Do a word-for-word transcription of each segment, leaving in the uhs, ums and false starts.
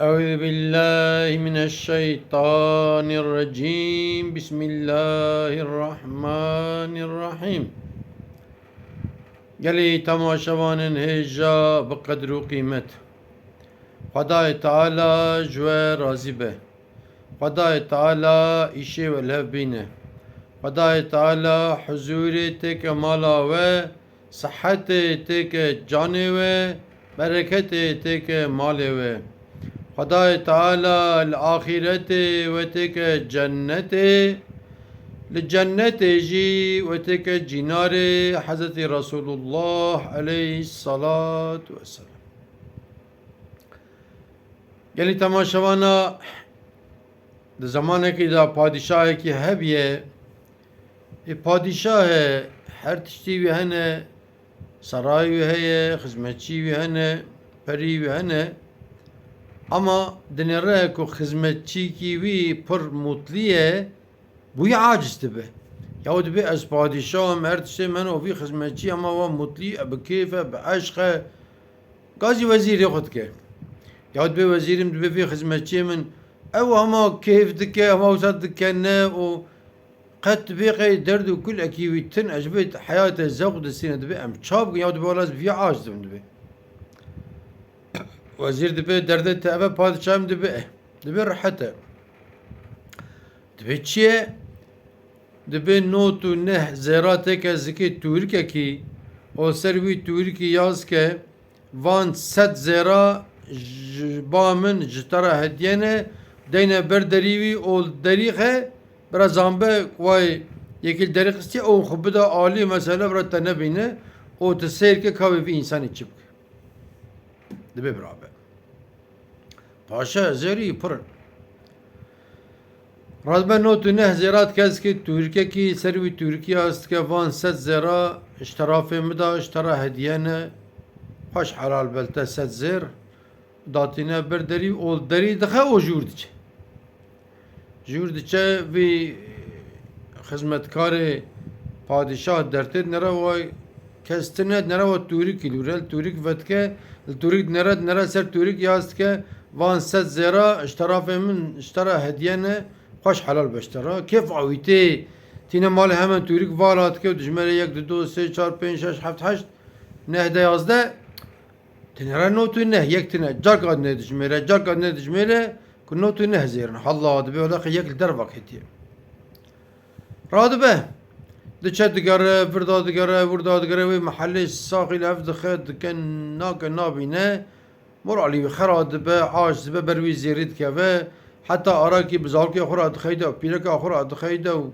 Euzu billahi mineşşeytanirracim. Bismillahirrahmanirrahim. Gelî temaşevanên hêja bi qedir û qîmet. Xwedayê Teala ji we razî be. Xwedayê Teala îşê we li hev bîne. Xwedayê Teala huzûrê têke mala we, sihetê têke canê we, bereketê têke malê we. Xwedayê Teala li axîretê we têke cennetê, li cennetê jî we têke cînarê Hezretî Resulullah aleyhissalatu vesselam. Gelî temaşevana, di zemanekî de padîşahekî hebiye, ê padîşah e, her tiştî wî hene, serayê wî heye, xizmetçî wî hene, perî wî hene. Ama dinêre ku xizmetçîkî wî pir mutlî ye, bi wî aciz dibe. Ya dibe ez padîşah im, her tiştê min û vî xizmetçî, ama wa mutlî e, bi kêf e, bi eşq e. Gazî wezîrê xwe dike. Ya dibe wezîrim dibe vî xizmetçiyê min, ew hema kêf dike, hema wisa dikene û qet dibe qey derd û kulekî wî tune, ji vê heyatê zewq distîne, dibe em ça bikin, ya dibe wela ez bi vî aciz im dibe. Wezîr dibe derdê te ev e, padîşah im dibe e. Dibe rehet e. Dibe çi ye? Dibe nod û neh zêra têke zikê tûrikekî û ser wî tûrikî yaz ke, van sed zêra ji ba min ji te re hediye ne, deyne ber derî wî û derîxe bira zanbe ku way yekî li derî xistiye û xwe bida alî, mesela bira te nebîne û tu seyr ke ka wê vî însanî çi bike. Dibe birabe. Paşa zêrî pir in. Radibe nod û neh zêra dike zikê tûrikekî, ser wî tûrikî yaz dike, van sed zêra ji terafê min de, ji te re hediye ne. Xweş helal bel te sed zêr. Datîne ber derî û derî dixe û jûr diçe. Jûr diçe, vî xizmetkarê padîşah dertê dinere, way kes tune, dinere wa tûrikî lûre, li tûrik vedike, li tûrik dinere, dinere ser tûrik yaz dike, van sed zêra ji terafê min ji te re hediye ne, xweş helal be ji te re. Kêf awîtê, tîne malê hemen tûrik vala dike û dijmêre yek, du, du, sê, çar, pênc, şeş, heft, heşt, neh, de, yazdeh. Tenê re nod û neh, yek tine, carka ne dijmêre, carka ne dijmêre, ku nod û neh zêr in. Halla dibe wela qey yek li derva ketiye. Radibe. Diçe digere, virda digere, wirda digere, wê mehelê saxî li hev dixe, dike, nake, nabîne. Moralî wî xera dibe, aciz dibe, ber wî zêrî dikeve. Heta arakî bi zarokê xwe re dixeyde û pîreka xwe re dixeyde û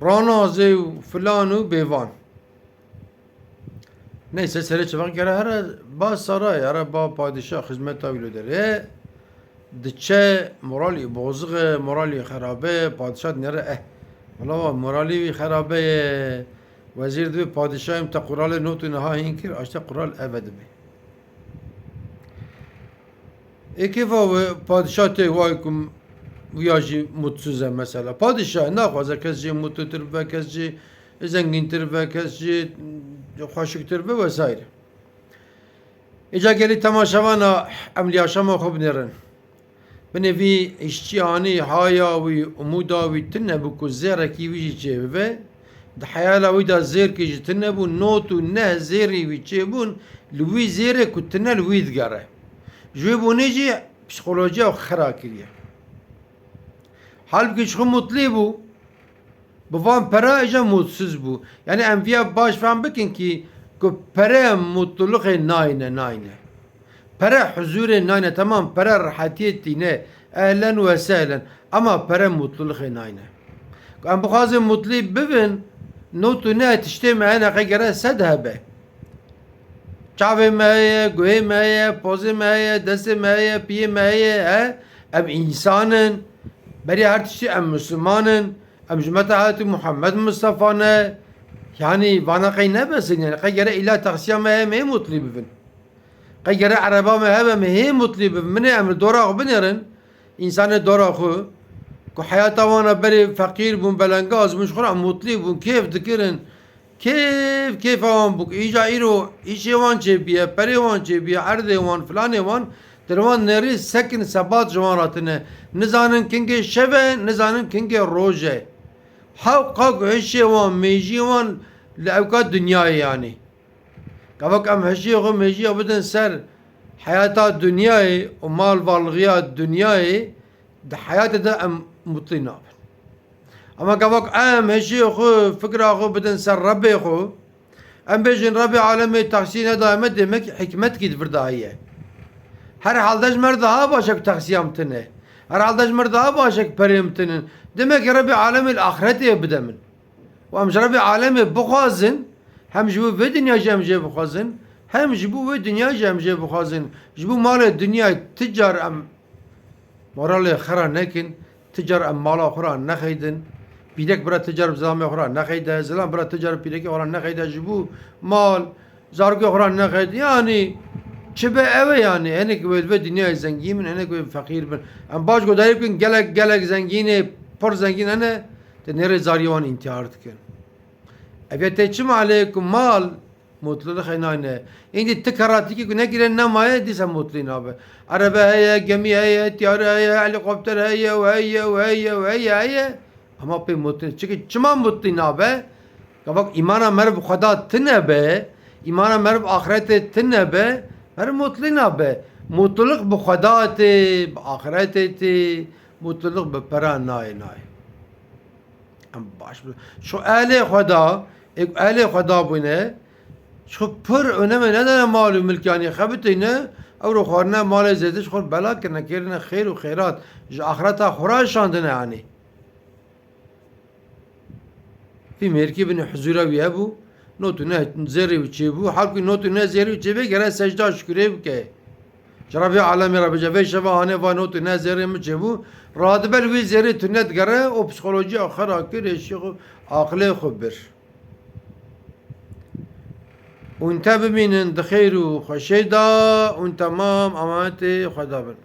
ranazê û filan û bêvan. Neyse, serê çivaxê gere here ba sarayê, here ba padîşah, xizmeta wî li derê. Diçe, moralî bozixe, moralî xerabe, padîşah dinêre, eh. Wela wa moralî wî xerabe ye. Wezîr dibe padîşah im, te quralê nod û neha hîn kir, aşte qural eve dibe. Ê kêfa wê padîşah tê, way ku wîya jî mutsuz e mesela. Padîşah naxwaze kes jê mutlutir bibe, kes jê zengîntir bibe, kes jê xweşiktir bibe vesaire. Îca gelî temaşevana em li yaşama xwe binêrin. Binê vî îşçiyanî haya wî, umûda wî tune bû ku zêrekî wî jî çêbibe. Di heyala wî de zêrkî jî tune bû, nod û neh zêrî wî çêbûn, li wî zêrê ku tune li wî digere. Ji wê bûnê jî psîkolojiya xwe xira kiriye. Halbikî ji xwe mutlî bû, bi van pera îja mutsuz bû. Yanî em viya baş fam bikin kî ku pere mutlulixê nayne, nayne. Pere huzûrê nayne, temam, pere rehetiyê tîne. Ehlen we sehlen. Ama pere mutlulixê nayne. Ku em bixwazin mutlî bibin, nod û neh tiştê me hene, qey gere sed hebe. Çavê me heye, guhê me heye, pozê me heye, destê me heye, piyê me heye, he? Em însan in. Beriya her tiştî em Misliman in. Em ji umeta Hezretî Muhammed Mistefa ne. Yanî vana qey ne bes in, yanî qey gere îla taksiya me heye, em hê mutlî bibin. Qey gere ereba me hebe, em hê mutlî bibin. Min ê em li dora xwe binêrin. Însanê dora xwe ku heyata wan a berê feqîr bûn, belengaz bûn, ji xwe re mutlî bûn, kêf dikirin. Kêf, kêfa wan bû. Îca îro îşê wan çêbiye, perê wan çêbiye, erdê wan, filanê wan, Ser wan nêrî sekin sebat ji wan re tine. Nizanin kingê şev e, nizanin kingê roj e. Hewqa ku hişê wan, mêjiyê wan li ewka dinyayê yanî. Gava ku em hişê xwe, mêjiyê xwe bidin ser heyata dinyayê û mal varlixiya dinyayê, di heyatê de em mutlî nabin. Ama gava ku em hişê xwe, fikra xwe bidin ser Rebbê xwe, em bêjin Rebbê alemê taksiyê nedaye me, demek hikmetkî di vir de heye. Her halde ji me re daha baş e ku taksiya min tune. Her halde ji me re daha baş e ku perê min tune. Demek Rebbê alemê li axretê bide min. Û em ji Rebbê alemê bixwazin, hem ji bo vê dinya jî em jê bixwazin, hem ji bo wê dinya jî em jê bixwazin. Ji bo malê dinyayê ti car em moralê xwe ra nekin, ti car em mala xwe ra nexeydin, pîrek bira ti car zilamê xwe ra nexeyde, zilam bira ti car pîrekê xwe ra nexeyde, ji bo mal, zarokê xwe ra nexeydin. Yanî çi be ew e yanî. Hinek wê, wê dinyayê zengîn bin, hinek wê feqîr bin. Em baş guhdarî bikin, gelek, gelek zengînê, pir zengîn hene, di nêrê zariyê wan întîhar dikin. Ev ya tê çi malê ku mal mutluluk hênayne. Îndî ti keratikî ku nekire nemaye, dîsa mutlî nabe. Erebe heye, gemî heye, tiyare heye, helîkopter heye û heye û heye û heye, heye. Ama pê mutlî, çiki çima mutlî nabe? Gava ku îmana meriv bi Xweda tine be, îmana meriv bi axretê tine be, meriv mutlî nabe. Mutluluk bi Xweda tê, bi axretê tê, mutluluk bi pera nayê, nayê. Em baş bi. Şu ehlê Xweda, ê ku ehlê Xweda bûne, şu pir öneme nedane mal û milk, yanî xebitîne, ew ro xwarine malê zêde ji xwe bela kirine, kirine xêr û xêrat, ji axreta xwe re şandine, yanî. Vî mêrkî binê huzûra wî hebû, not û neh zêrê wî çêbû, halkî not û neh zêrê wî çêbê gere secda şukurê bike. Ji Rebê alemê re bêje, vê şeva hanê va not û neh zêrê min çêbû, radibe li wî zêrê tune digere û psîkolojiya xwe rakir, êşî xwe, aqilê xwe bir. Hûn te bimînin di xêr û xweşê de, hûn temam emanetê Xweda bin.